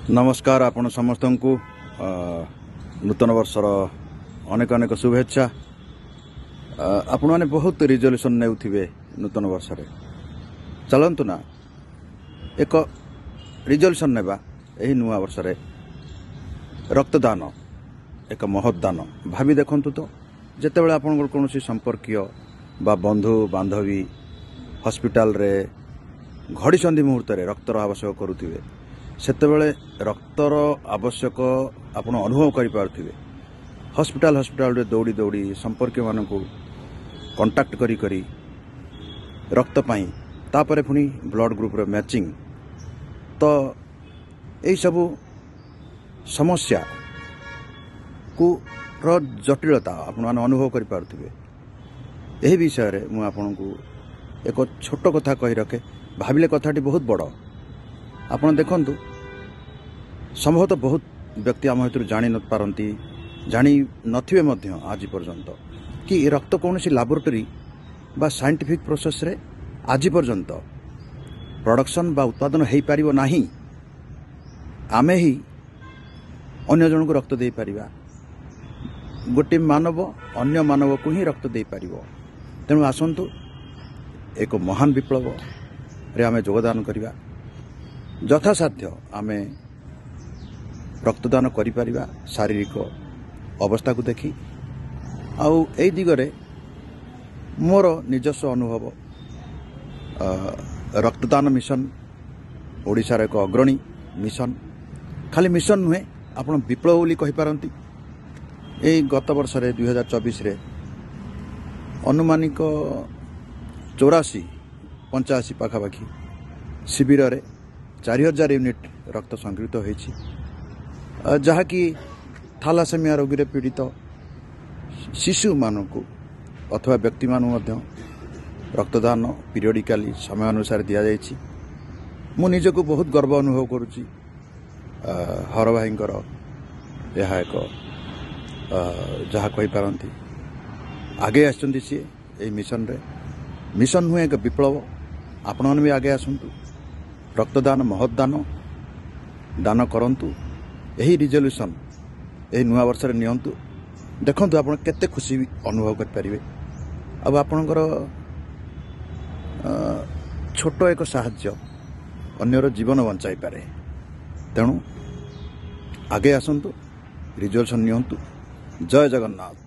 ନମସ୍କାର ଆପଣ ସମସ୍ତଙ୍କୁ ନୂତନ ବର୍ଷର ଅନେକ ଅନେକ ଶୁଭେଚ୍ଛା। ଆପଣମାନେ ବହୁତ ରିଜଲ୍ୟୁସନ୍ ନେଉଥିବେ ନୂତନ ବର୍ଷରେ। ଚାଲନ୍ତୁ ନା ଏକ ରିଜଲ୍ୟୁସନ୍ ନେବା ଏହି ନୂଆ ବର୍ଷରେ। ରକ୍ତଦାନ ଏକ ମହତ୍ ଦାନ। ଭାବି ଦେଖନ୍ତୁ ତ, ଯେତେବେଳେ ଆପଣଙ୍କର କୌଣସି ସମ୍ପର୍କୀୟ ବା ବନ୍ଧୁ ବାନ୍ଧବୀ ହସ୍ପିଟାଲରେ ଘଡ଼ିସନ୍ଧି ମୁହୂର୍ତ୍ତରେ ରକ୍ତର ଆବଶ୍ୟକ କରୁଥିବେ, ସେତେବେଳେ ରକ୍ତର ଆବଶ୍ୟକ ଆପଣ ଅନୁଭବ କରିପାରୁଥିବେ। ହସ୍ପିଟାଲରେ ଦୌଡ଼ି ଦୌଡ଼ି ସମ୍ପର୍କୀୟମାନଙ୍କୁ କଣ୍ଟାକ୍ଟ କରି କରି ରକ୍ତ ପାଇଁ, ତାପରେ ପୁଣି ବ୍ଲଡ଼ ଗ୍ରୁପ୍ର ମ୍ୟାଚିଂ, ତ ଏଇସବୁ ସମସ୍ୟାକୁ ର ଜଟିଳତା ଆପଣମାନେ ଅନୁଭବ କରିପାରୁଥିବେ। ଏହି ବିଷୟରେ ମୁଁ ଆପଣଙ୍କୁ ଏକ ଛୋଟ କଥା କହି ରଖେ, ଭାବିଲେ କଥାଟି ବହୁତ ବଡ଼। ଆପଣ ଦେଖନ୍ତୁ, ସମ୍ଭବତଃ ବହୁତ ବ୍ୟକ୍ତି ଆମ ଭିତରୁ ଜାଣି ନପାରନ୍ତି, ଜାଣି ନଥିବେ ମଧ୍ୟ ଆଜି ପର୍ଯ୍ୟନ୍ତ କି ରକ୍ତ କୌଣସି ଲାବୋରେଟୋରୀ ବା ସାଇଣ୍ଟିଫିକ୍ ପ୍ରୋସେସ୍ରେ ଆଜି ପର୍ଯ୍ୟନ୍ତ ପ୍ରଡକ୍ସନ୍ ବା ଉତ୍ପାଦନ ହୋଇପାରିବ ନାହିଁ। ଆମେ ହିଁ ଅନ୍ୟ ଜଣଙ୍କୁ ରକ୍ତ ଦେଇପାରିବା। ଗୋଟିଏ ମାନବ ଅନ୍ୟ ମାନବକୁ ହିଁ ରକ୍ତ ଦେଇପାରିବ। ତେଣୁ ଆସନ୍ତୁ ଏକ ମହାନ ବିପ୍ଳବରେ ଆମେ ଯୋଗଦାନ କରିବା। ଯଥାସାଧ୍ୟ ଆମେ ରକ୍ତଦାନ କରିପାରିବା ଶାରୀରିକ ଅବସ୍ଥାକୁ ଦେଖି। ଆଉ ଏଇ ଦିଗରେ ମୋର ନିଜସ୍ୱ ଅନୁଭବ, ରକ୍ତଦାନ ମିଶନ ଓଡ଼ିଶାର ଏକ ଅଗ୍ରଣୀ ମିଶନ। ଖାଲି ମିଶନ ନୁହେଁ, ଆପଣ ବିପ୍ଳବ ବୋଲି କହିପାରନ୍ତି। ଏଇ ଗତ ବର୍ଷରେ 2024ରେ ଅନୁମାନିକ 84 85 ପାଖାପାଖି ଶିବିରରେ 4000 ୟୁନିଟ୍ ରକ୍ତ ସଂଗୃହୀତ ହୋଇଛି, ଯାହାକି ଥାଲାସେମିଆ ରୋଗୀରେ ପୀଡ଼ିତ ଶିଶୁମାନଙ୍କୁ ଅଥବା ବ୍ୟକ୍ତିମାନଙ୍କୁ ମଧ୍ୟ ରକ୍ତଦାନ ପିରିୟଡ଼ିକାଲି ସମୟ ଅନୁସାରେ ଦିଆଯାଇଛି। ମୁଁ ନିଜକୁ ବହୁତ ଗର୍ବ ଅନୁଭବ କରୁଛି। ହର ଭାଇଙ୍କର ଏହା ଏକ ଯାହା କହିପାରନ୍ତି, ଆଗେଇ ଆସିଛନ୍ତି ସିଏ ଏଇ ମିଶନରେ। ମିଶନ ନୁହେଁ, ଏକ ବିପ୍ଳବ। ଆପଣମାନେ ବି ଆଗେଇ ଆସନ୍ତୁ। ରକ୍ତଦାନ ମହତ୍ ଦାନ, ଦାନ କରନ୍ତୁ। ଏହି ରିଜଲ୍ୟୁସନ୍ ଏହି ନୂଆ ବର୍ଷରେ ନିଅନ୍ତୁ। ଦେଖନ୍ତୁ ଆପଣ କେତେ ଖୁସି ଅନୁଭବ କରିପାରିବେ। ଆଉ ଆପଣଙ୍କର ଛୋଟ ଏକ ସାହାଯ୍ୟ ଅନ୍ୟର ଜୀବନ ବଞ୍ଚାଇପାରେ। ତେଣୁ ଆଗେଇ ଆସନ୍ତୁ, ରିଜଲ୍ୟୁସନ୍ ନିଅନ୍ତୁ। ଜୟ ଜଗନ୍ନାଥ।